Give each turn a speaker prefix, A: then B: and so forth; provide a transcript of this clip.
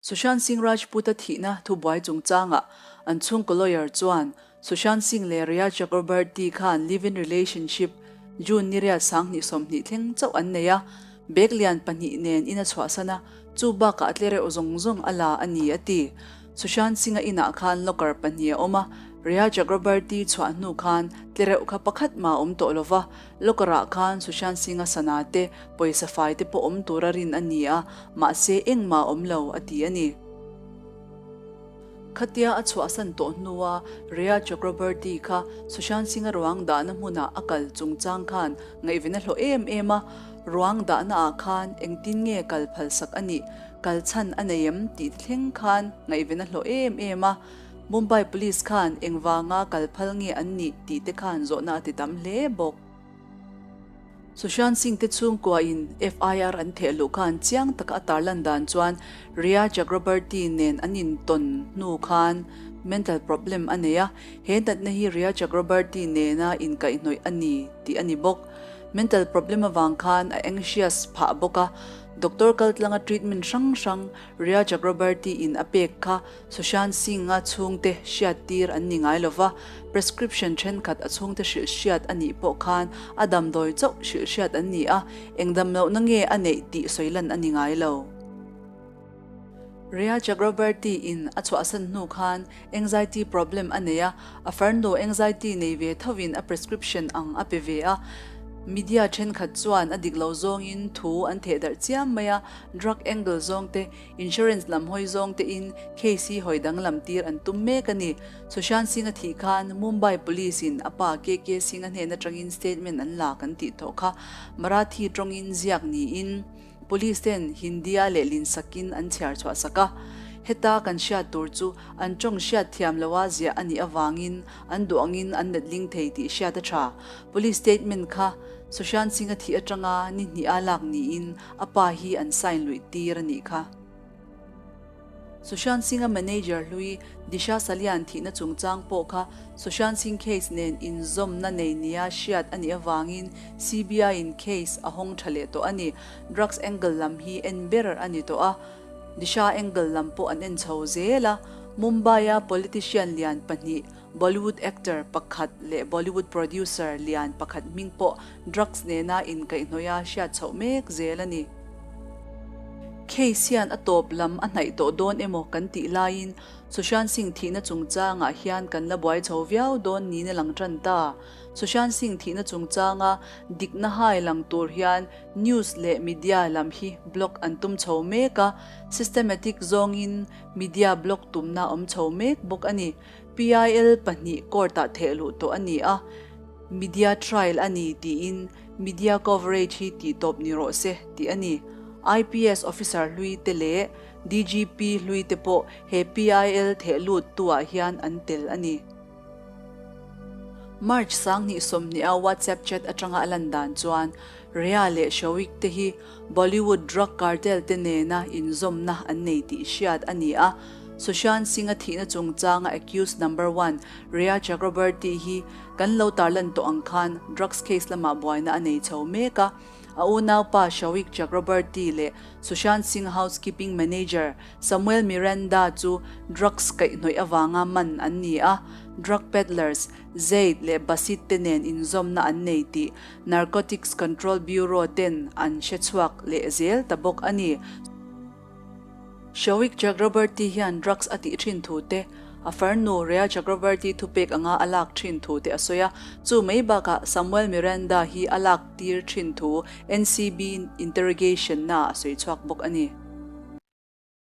A: Sushant Singh Rajput-a thihna thubuai chungchangah an chhungkaw lawyer chuan Sushant Singh leh Rhea Chakraborty khan live-in relationship June ni riat 2020 thleng chauh an nei a, bag lian pahnih nen in a chhuahsan a, chu bakah tlereuh zawng zawng a la a ni a ti. Sushant Singh-a inah khan locker pahnih a awm a, Rhea Chakraborty chhuah hnu khan tlereuh kha pakhat mah a awm tawh lova, Locker-ah khan Sushant Singh-a sana te, pawisa fai te pawh awm tura rin a ni a, mahse engmah a awm lo, a ti a ni. Khatia a chhuahsan tawh hnua Rhea Chakraborty kha Sushant Singh-a ruang dahna hmunah a kal chungchang khan ngaihven a hlawh em em a, ruang dahnaah khan engtin nge kal phalsak a nih, kal chhan a nei em tih thleng khan ngaihven a hlawh em em a. Mumbai Police khan engvanga kal phal nge an nih tih te khan zawhna a ti tam hle bawk. Sushant Singh te chhungkua in FIR an theh luh khan chiang taka a tarlan dan chuan Rhea Chakraborty nen an intawn hnu khan mental problem a nei a, he natna hi Rhea Chakraborty nena inkaihhnawih a ni tih a ni bawk. Mental problem avang khan a anxious phah bawk a, doctor kaltlanga treatment hrang hrang Rhea Chakraborty in a pek kha Sushant Singh-a chhungte hriattir an ni ngai lova, prescription thenkhat a chhungte hrilh hriat a nih pawh khan a damdawi chauh hrilh hriat an ni a, eng damlohna nge a neih tih sawi lan a ni ngai lo. Rhea Chakraborty-in a chhuahsan hnu khan anxiety problem a nei a, a farnu anxiety nei ve thovin a prescription ang a pe ve a, media thenkhat chuan a dik lo zawngin thu an thehdarh chiam mai a, drug angle zawngte Insurance lam hawi zawng te in case hi hawi danglam tir an tum mek a ni. Sushant Singh a thih khan Mumbai Police in a pa KK Singh a hnen atangin statement an la kan tih tawh kha. Marathi tawngin ziak niin Police ten Hindi a lehlin sakin an chhiar chhuah sak a. Heta kan hriat tur chu an tawng hriat thiam loa ziah a nih avangin an duh angin an letling thei tih hriat a tha. Police statement kha Sushant Singh a thih atanga ni hnih a lak niin A pa hi an sign luih tir a nih kha. Sushant Singh-a manager hlui Disha Salian thihna chungchang pawh kha Sushant Singh case nen inzawmna nei nia hriat a nih avangin CBI-in case a hawng tha leh tawh a ni. Drugs angle lam hi en ber a ni tawh a, Disha angle lam pawh an en chho zel a. Mumbai-a politician lian pahnih Bollywood actor pakhat leh Bollywood producer lian pakhat hming pawh drugs nena inkaihhnawih a hriat chhoh mek zel a ni. Case hian a tawp lam a hnaih tawh dawn emaw kan tih laiin Sushant Singh thihna chungchangah hian kan la buai chho viau dawn niin a lang tan ta. Sushant Singh thihna chungchanga dikna hai lang tur hian news leh media lam hi block an tum chho mek a, systematic zawngin media block tumna a awm chho mek bawk a ni. PIL pahnih court-ah theh luh tawh a ni a, media trial a ni tiin media coverage hi tih tawp ni rawh se tih a ni. IPS officer hlui te leh DGP hlui te pawh he PIL theh lut tu ah hian an tel a ni. March 2020 a WhatsApp chat atanga a lan dan chuan Rhea leh Showik te hi Bollywood drug cartel te nena inzawmna an nei tih hriat a ni a, Sushant Singh-a thihna chungchanga accused number one Rhea Chakraborty hi kan lo tarlan tawh ang khan drugs case lamah buaina a nei chho mek a. A unaupa Showik Chakraborty leh Sushant Singh housekeeping manager Samuel Miranda chu drugs kaihhnawih avanga man an ni a, drug peddlers Zaid leh Basit te nen inzawmna an nei tih Narcotics Control Bureau ten an hre chhuak leh zel ta bawk a ni. Showik Chakraborty hian drugs a tih thin thu te, a farnu Rhea Chakraborty thupek anga a lak thin thu te a sawi a, chu mai bakah Samuel Miranda hi a lak tir thin thu NCB interrogation-na a sawi chhuak bawk a ni.